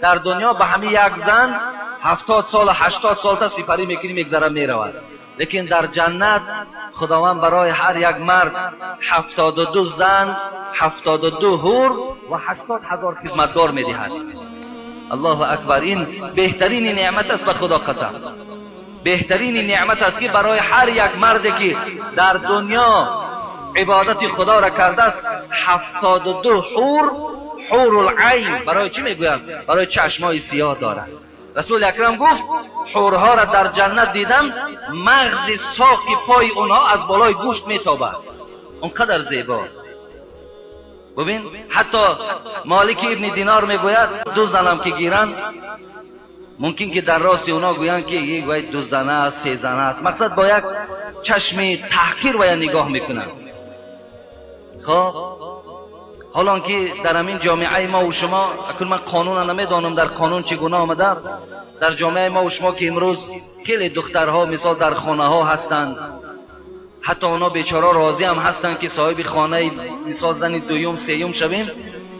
Дар дунё ба ҳамин як зан 70 сол 80 сол та сипарӣ мекунӣ, мегзара меравад. Лекин дар ҷаннат Худованд барои ҳар як мард 72 зан, 72 ҳур ва 80 ҳазор хизматгор медиҳад. Аллоҳу акбар! Ин беҳтарини неъмат аст, ба Худо қасам. Беҳтарини неъмат аст ки барои ҳар як марде ки дар дунё ибодати Худоро кардааст, 72 ҳур, ҳурулайн. Барои чӣ мегӯянд? Барои чашмҳои сиёҳ дорад. Расули акрам гуфт: ҳурҳоро дар ҷаннат дидам, мағзи соқи пои онҳо аз болои гӯшт метобад. Он қадар зебост. Бубин, ҳатто Молики ибни Динор мегӯяд: ду занам ки гиранд, мумкин ки дар рости онҳо гӯянд ки вай ду зана аст, се зана аст. Мақсад бо як чашми таҳқир вая нигоҳ мекунанд. Хоб, ҳолон ки дар ҳамин ҷомеаи мо ва шумо, акнун ман қонунро намедонам, дар қонун чӣ гуна омадааст, дар ҷомеаи мо ва шумо ки имрӯз хеле духтарҳо мисол дар хонаҳо ҳастанд, ҳатто онҳо бечора розӣ ҳам ҳастанд ки соҳиби хонаи мисол зани дуюм сеюм шавем,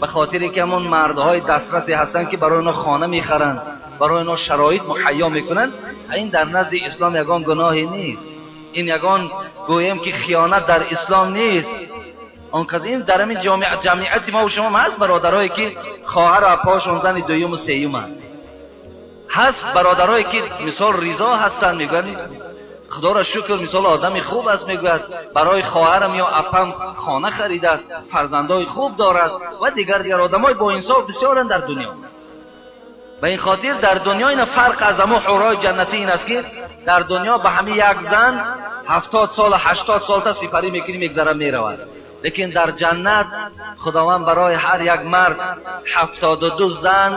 ба хотире ки ҳамон мардҳои дастрасе ҳастанд ки барои онҳо хона мехаранд, барои онҳо шароит муҳайё мекунанд. Ин дар назди ислом ягон гуноҳе нест, ин ягон гӯем ки хиёнат дар ислом нест. Он кас ин дар ҳамин ҷамъияти мо ва шумо ҳаст бародарое ки хоҳару апоҳошон зани дуюму сеюм аст. Ҳаст бародарое ки мисол ризо ҳастанд, мегӯянд Худоро шукр, мисол одами хуб аст, мегӯяд барои хоҳарам ё апам хона харидааст, фарзандои хуб дорад ва дигар дигар одамои боинсоф бисёранд дар дунё. Ба ин хотир дар дунё ина фарқ аз ҳамон ҳурҳои ҷаннатӣ ин аст ки дар дунё ба ҳамин як зан 70 сол 80 сол та сипарӣ мекунӣ, мегзара меравад. Лекин дар ҷаннат Худованд барои ҳар як мард 72 зан,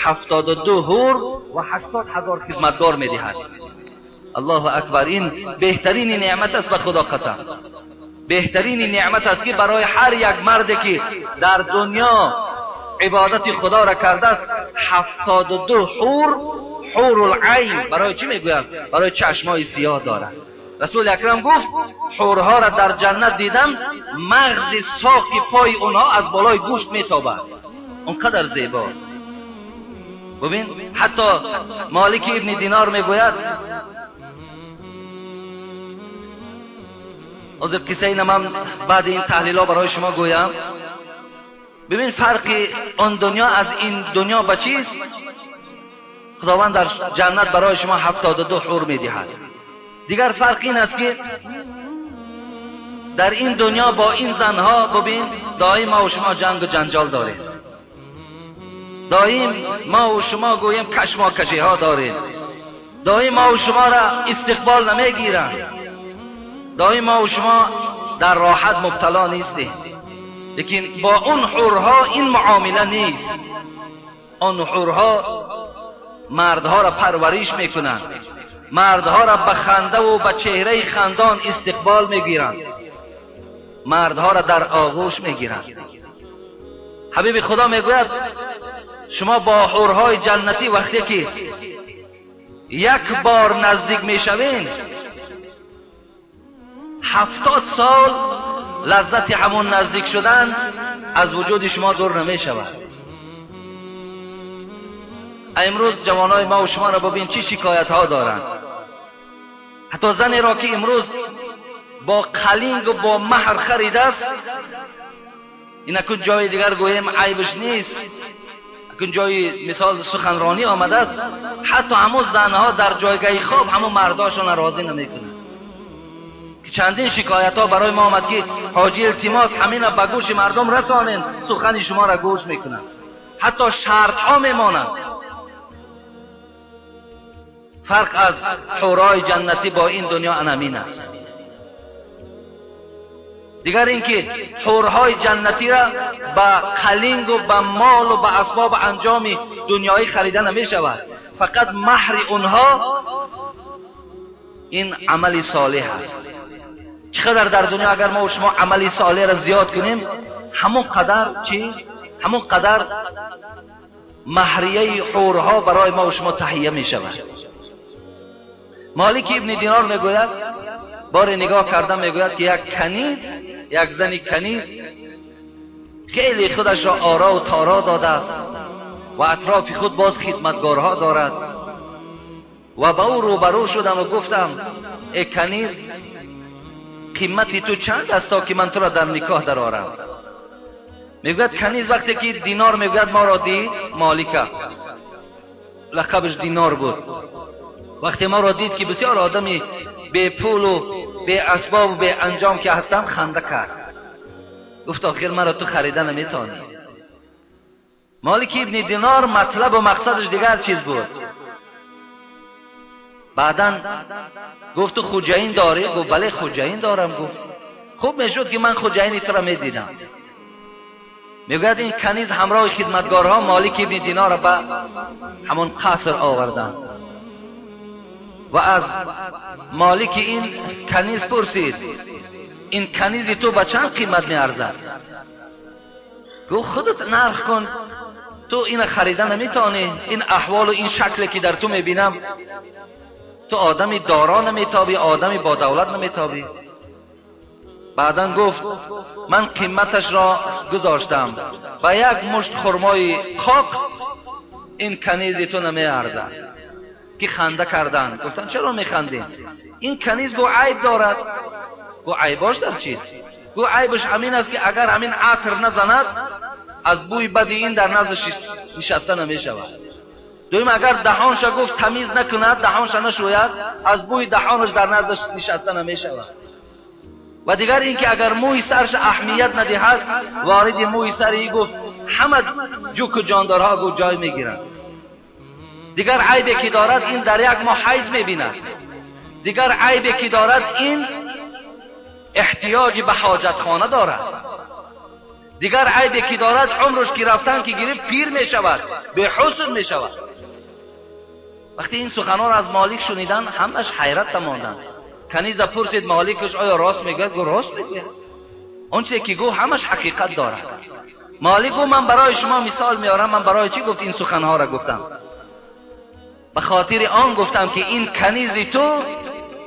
72 ҳур ва 80 ҳазор хизматгор медиҳад. Аллоҳу акбар! Ин беҳтарини неъмат аст, ба Худо қасам. Беҳтарини неъмат аст ки барои ҳар як марде ки дар дунё ибодати Худоро кардааст, 72 ҳур, ҳурулайн. Барои чӣ мегӯянд? Барои чашмҳои сиёҳ дорад. Расули акрам гуфт: ҳурҳоро дар ҷаннат дидам, мағзи соқи пои онҳо аз болои гӯшт метобад. Он қадар зебост. Бубин, ҳатто Молики ибни Динор мегӯяд, ҳозир қиссаи ина ман баъди ин таҳлилҳо барои шумо гӯям. Бибин фарқи он дунё аз ин дунё ба чист? Худованд дар ҷаннат барои шумо 72 ҳур медиҳад. Дигар фарқ ин аст ки дар ин дунё бо ин занҳо, бубин, доим мо ва шумо ҷангу ҷанҷол дорем, доим мо ва шумо гӯем кашмокашиҳо дорем, доим мо ва шуморо истиқбол намегиранд, доим мо ва шумо дар роҳат мубтало нестем. Лекин бо он ҳурҳо ин муомила нест. Он ҳурҳо мардҳоро парвариш мекунанд, мардҳоро ба хандаву ба чеҳраи хандон истиқбол мегиранд, мардҳоро дар оғӯш мегиранд. Ҳабиби Худо мегӯяд: шумо бо ҳурҳои ҷаннатӣ вақте ки як бор наздик мешавед, 70 сол лаззати ҳамон наздик шудан аз вуҷуди шумо дур намешавад. Имрӯз ҷавонои мо ва шуморо бубин чӣ шикоятҳо доранд. Ҳатто занеро ки имрӯз бо қалингу бо маҳр харидааст, ин акун ҷои дигар гӯем айбш нест, акун ҷои мисол суханронӣ омадааст, ҳатто ҳамон занҳо дар ҷойгаҳи хоб ҳамон мардошонро розӣ намекунанд. Ки чандин шикоятҳо барои мо омад ки ҳоҷи илтимос ҳамина ба гӯши мардум расонен, сухани шуморо гӯш мекунанд, ҳатто шартҳо мемонанд. Фарқ аз ҳурҳои ҷаннатӣ бо ин дунё анамин аст. Дигар ин ки ҳурҳои ҷаннатиро ба қалингу ба молу ба асбоби анҷоми дунёӣ харида намешавад. Фақат маҳри онҳо ин амали солеҳ аст. Чӣ қадар дар дунё агар мо шумо амали солеҳро зиёд кунем, ҳамон қадар чиз, ҳамон қадар маҳрияи ҳурҳо барои мо шумо таҳия мешавад. Молики ибни Динор мегӯяд, боре нигоҳ карда мегӯяд ки як каниз, як зани каниз خیلی خودش را آرا و تارا داده است و اطراف خود باز خدمتگارها دارد. و با او روبرو شدم و گفتم ای کنیز، قیمتی تو چند است تا که من تو را در نکاح درآرم؟ میگوید کنیز وقتی که دینار میگوید ما را دید، مالکه لقبش دینار بود، وقتی ما را دید که بسیار آدمی بی پول و بی اسباب و بی انجام که هستم، خنده کرد. گفت آخر مرا تو خریده نمیتونی. مالک ابن دینار مطلب و مقصدش دیگر چیز بود. بعدا گفت تو خوجین داری؟ گفت بله خوجین دارم. گفت خوب میشد که من خوجین تو را میدیدم. میگوید این کنیز همراه خدمتگارها مالک ابن دینار را به همون قصر آوردند و از مالک این کنیز پرسید این کنیز تو به چند قیمت میارزد؟ گفت خودت نرخ کن، تو این خریده نمیتونی، این احوال و این شکل که در تو میبینم، تو آدمی دارا نمیتابی، آدمی با دولت نمیتابی. بعدا گفت من قیمتش را گذاشتم و یک مشت خرمای قاق این کنیز تو نمیارزد. که خنده کردن، گفتن چرا میخندی؟ این کنیز گو عیب دارد. گو عیباش در چیست؟ گو عیبش همین است که اگر همین عطر نزند از بوی بدی این در نزدش نشسته نمیشود. دویم اگر دهانش گفت تمیز نکند، دهانش نشوید، از بوی دهانش در نزدش نشسته نمیشود. و دیگر اینکه اگر موی سرش اهمیت ندهد، وارد موی سری گفت همه جوک و جاندارها گفت جای میگیرند. دیگر عیبی که دارد این در یک ماه حیض میبیند. دیگر عیبی که دارد این احتیاج به حاجتخانه دارد. دیگر عیبی که دارد عمرش که رفتن که گرفت پیر میشود، به حسن میشود. وقتی این سخنان را از مالک شنیدن همش حیرت ماندند. کنیز پرسید مالکش آیا راست میگوید؟ گفت راست میگوید، آنچه که گفت همش حقیقت دارد. مالک گفت من برای شما مثال میارم. من برای چی گفت این سخنها را گفتم؟ به خاطر آن گفتم که این کنیز تو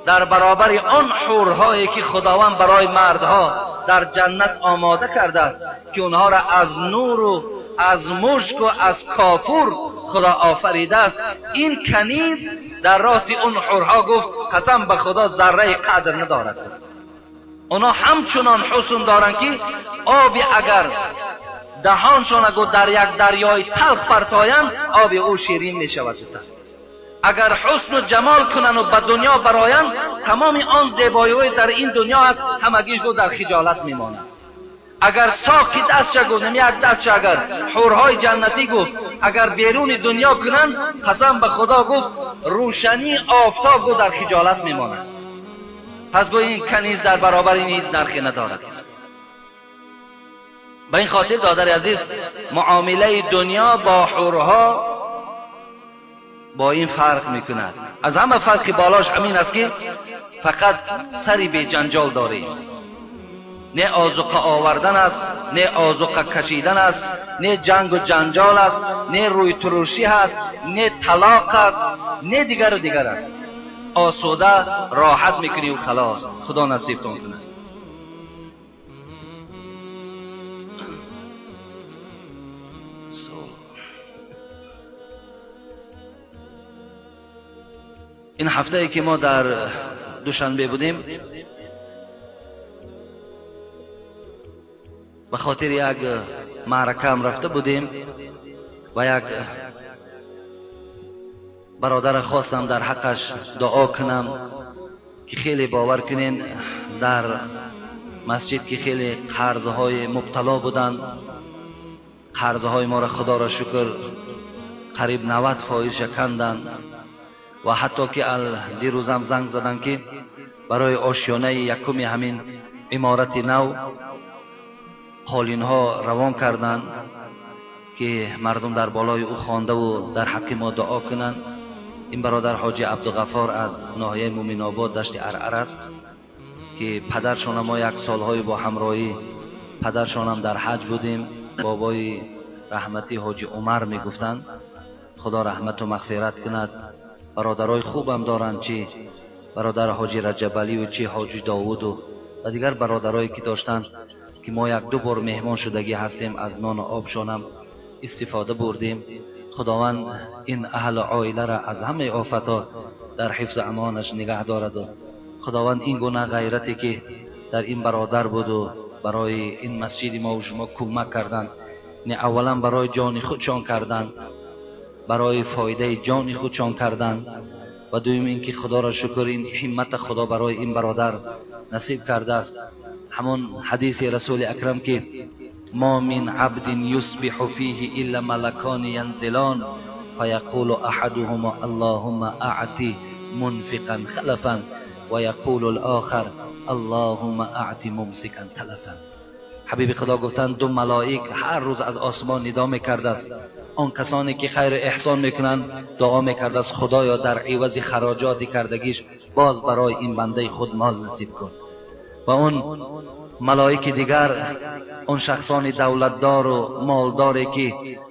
در برابر آن حورهایی که خداوند برای مردها در جنت آماده کرده است که اونها را از نور و از مشک و از کافور خدا آفریده است، این کنیز در راست اون حورها گفت قسم به خدا ذره قدر ندارد. اونا همچنان حسن دارند که آبی اگر دهانشان اگر در یک دریای تلخ پرتایند آب او شیرین می شود. اگر حسن و جمال کنند و به دنیا برایند تمام آن زیبایی در این دنیا هست همگیش گفت در خجالت میماند. اگر ساقی دستش گفت یک دستش اگر حورهای جنتی گفت اگر بیرون دنیا کنند قسم به خدا گفت روشنی آفتاب گفت در خجالت میماند. پس گفت این کنیز در برابر این هیچ نرخی ندارد. به این خاطر دادر عزیز معامله دنیا با حورها با این فرق میکند. از همه فرق بالاش همین است که فقط سری به جنجال داری، نه آذوقه آوردن است، نه آذوقه کشیدن است، نه جنگ و جنجال است، نه روی ترشی هست، نه طلاق است، نه دیگر و دیگر است. آسوده راحت میکنی و خلاص. خدا نصیبتون کنه. این هفته ای که ما در دوشنبه بودیم به خاطر یک معرکه هم رفته بودیم و یک برادر خواستم در حقش دعا کنم که خیلی باور کنین در مسجد که خیلی قرضهای مبتلا بودن، قرضهای ما را خدا را شکر قریب 90% کندن و حتی که دیروزم زنگ زدن که برای آشیانه یکمی همین عمارت نو قالین ها روان کردن که مردم در بالای او خوانده و در حق ما دعا کنند. این برادر حاجی عبدالغفار از ناحیه مومن آباد دشت ارعر است که پدرشان ما یک سالهای با همراهی پدرشان هم در حج بودیم. بابای رحمتی حاجی عمر میگفتند، خدا رحمت و مغفرت کند. برادرای خوبم دارند، چی برادر حاجی رجب علی و چی حاجی داوود و دیگر برادرایی که داشتند ки мо як ду бор меҳмон шудагӣ ҳастем, аз нону обшонам истифода бурдем. Худованд ин аҳли оиларо аз ҳамаи офатҳо дар ҳифзу амонаш нигаҳ дорад. Худованд ин гуна ғайрате ки дар ин бародар буду барои ин масҷиди мо шумо кӯмак карданд, не аввалан барои ҷони худшон карданд, барои фоидаи ҷони худшон карданд, ва дуюм ин ки худоро шукр ин ҳиммати худо барои ин бародар насиб кардааст. Ҳамон ҳадиси расули акрам ки ма мин абдин юсбиҳу фиҳи илла малакони янзилон фаяқулу аҳадуҳума аллоҳумма аъти мунфиқан халафан ва яқулу алохар аллоҳумма аъти мумсикан талафан. Ҳабиби худо гуфтанд ду малоик ҳар рӯз аз осмон нидо мекардааст, он касоне ки хайру эҳсон мекунанд дуо мекардааст, худоё дар ивази хароҷоти кардагиш боз барои ин бандаи худ мол насиб кун. Ва он малоики дигар он шахсони давлатдору молдоре ки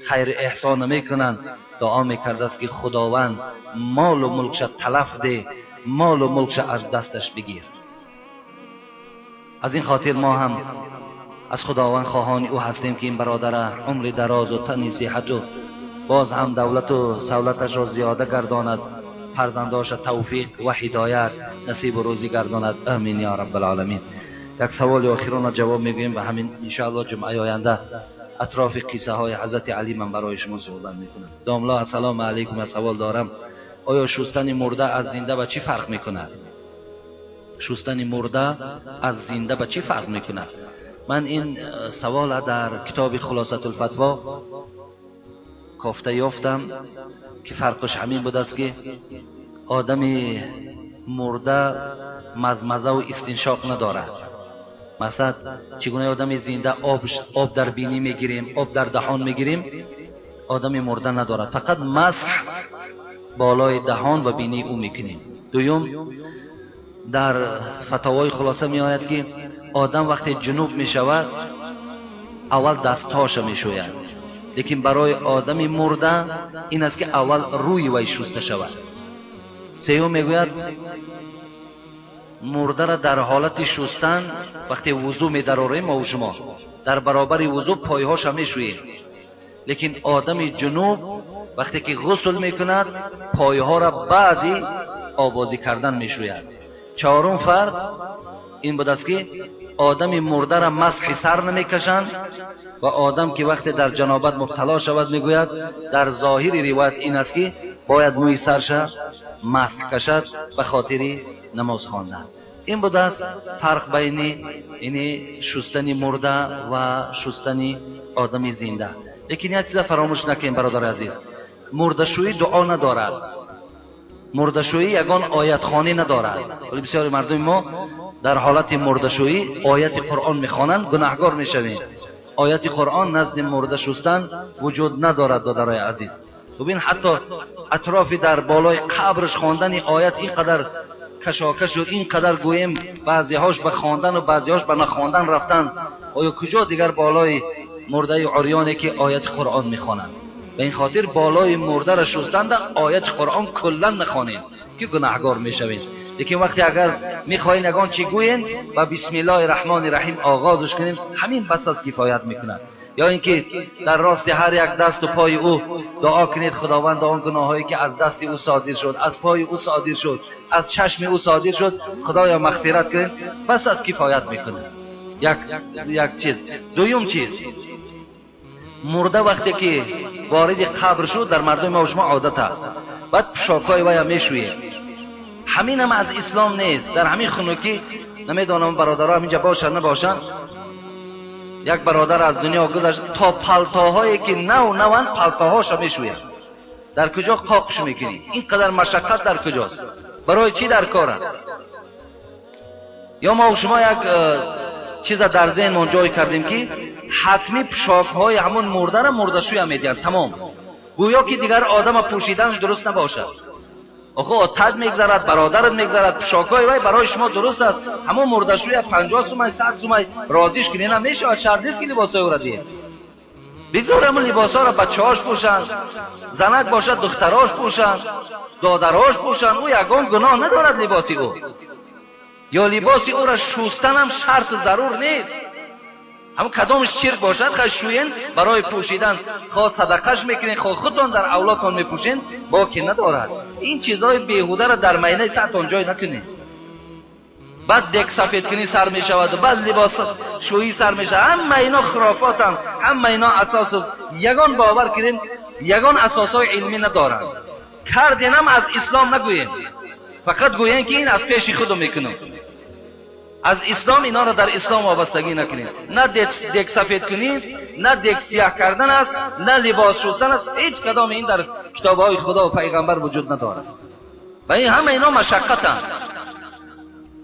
хайру эҳсон мекунанд дуо мекардааст ки худованд молу мулкша талаф де, молу мулкша аз дасташ бигир. Аз ин хотир мо ҳам аз худованд хоҳони ӯ ҳастем ки ин бародара умри дарозу тани сиҳату боз ҳам давлату савлаташро зиёда гардонад, фарзандоша тавфиқ ва ҳидоят насибу рӯзӣ гардонад. Амин ё раббалоламин. Як саволи охирона ҷавоб мегӯем ва ҳамин иншоаллоҳ ҷумъаи оянда атрофи қиссаҳои ҳазрати алӣ ман барои шумо суҳбат мекунам. Домла, ассалому алайкум, савол дорам, оё шустани мурда аз зинда ба чӣ фарқ мекунад? Шустани мурда аз зинда ба чӣ фарқ мекунад? Ман ин савола дар китоби Хулосатулфатво кофта ёфтам ки фарқаш ҳамин будааст ки одами мурда мазмазаву истиншоқ надорад. Масалан, чӣ гуна одами зинда об дар бинӣ мегирем, об дар даҳон мегирем, одами мурда надорад, фақат масҳ болои даҳон ва бинии ӯ мекунем. Дуюм, дар фатовои хулоса меояд ки одам вақте ҷунуб мешавад аввал дастҳоша мешӯяд, лекин барои одами мурда ин аст ки аввал рӯи вай шуста шавад. Сеюм мегӯяд мурдаро дар ҳолати шустан вақте вузӯ медарорем мо шумо дар баробари вузӯ пойҳоша мешӯем, лекин одами ҷунуб вақте ки ғусл мекунад пойҳоро баъди обозӣ кардан мешӯяд. Чорум фарқ ин будааст ки одами мурдаро масҳи сар намекашанд ва одам ки вақте дар ҷанобат мубтало шавад мегӯяд дар зоҳири ривоят ин аст ки бояд мӯи сарша масҳ кашад ба хотири намоз хондан. Ин будааст фарқ байни ини шустани мурда ва шустани одами зинда. Лекин як чиза фаромӯш накунем бародари азиз, мурдашӯӣ дуо надорад, мурдашӯӣ ягон оятхонӣ надорад. Вале бисёри мардуми мо дар ҳолати мурдашӯӣ ояти Қуръон мехонанд, гунаҳгор мешавем. Ояти Қуръон назди мурда шустан вуҷуд надорад додарои азиз. Бубин, ҳатто атрофи дар болои қабрш хондани оят ин қадар кашокашу ин қадар гӯем баъзеҳош ба хондану баъзеҳош ба нахондан рафтан, оё куҷо дигар болои мурдаи урёне ки ояти Қуръон мехонанд? Ба ин хотир болои мурдаро шустанда ояти Қуръон куллан нахонед ки гунаҳгор мешавед. Лекин вақте агар мехоҳед ягон чӣ гӯед ба бисмиллоҳи раҳмони раҳим оғозш кунед, ҳамин бас аз кифоят мекунад. Ё ин ки дар рости ҳар як дасту пои ӯ дуо кунед, худованд он гуноҳҳое ки аз дасти ӯ содир шуд, аз пои ӯ содир шуд, аз чашми ӯ содир шуд, худоё мағфират кунед, бас аз кифоят мекунад. Як чиз. Дуюм чиз, мурда вақте ки вориди қабр шуд дар мардуми мо шумо одат аст, баъд пӯшокҳои вая мешӯем. Ҳамин ҳам аз ислом нест. Дар ҳамин хунукӣ намедонам бародаро ҳаминҷа бошанд набошанд, як бародар аз дунё гузашт, то палтоҳое ки нав наванд палтоҳоша мешӯянд. Дар куҷо қоқш мекунӣ? Ин қадар машаққат дар куҷост? Барои чӣ дар кор аст? Ё мо шумо як чиза дар зеҳнмон ҷой кардем ки ҳатмӣ пӯшокҳои ҳамон мурдаро мурдашӯя медиҳанд, тамом. Гӯё ки дигар одама пӯшиданаш дуруст набошад. Охо отат мегзарад, бародарат мегзарад, пӯшокҳои вай барои шумо дуруст аст. Ҳамон мурдашӯя 50 сумай, 100 сумай розиш кунед, намешавад, шарт нест ки либосҳои ӯро диҳед. Бигзор ҳамон либосҳоро бачаҳош пӯшанд, занак бошад духтарош пӯшанд, додарош пӯшанд, ӯ ягон гуноҳ надорад либоси ӯ. Ё либоси ӯро шустанам шарту зарур нест. Ҳам кадомш чирк бошад, хай шӯен барои пӯшидан, хоҳ садақаш мекунед, хоҳ худтон дар авлодтон мепӯшен, боке надорад. Ин чизҳои беҳударо дар майнаи сартон ҷой накунед. Баъд дек сафедкунӣ сар мешавад, баъд либос шӯӣ сар мешавад. Ҳама ино хурофотанд, ҳама ино асосу ягон бовар кунем, ягон асосҳои илмӣ надоранд. Карденам аз ислом нагӯем, фақат гӯем, ки ин аз пеши худо мекунам. Аз ислом инҳоро дар ислом вобастагӣ накунед. На дек сафедкунӣ, на дек сияҳ кардан аст, на либос шустан аст. Ҳеҷ кадоми ин дар китобҳои Худо ва пайғамбар вуҷуд надорад. Ва ин ҳама ино машаққатанд.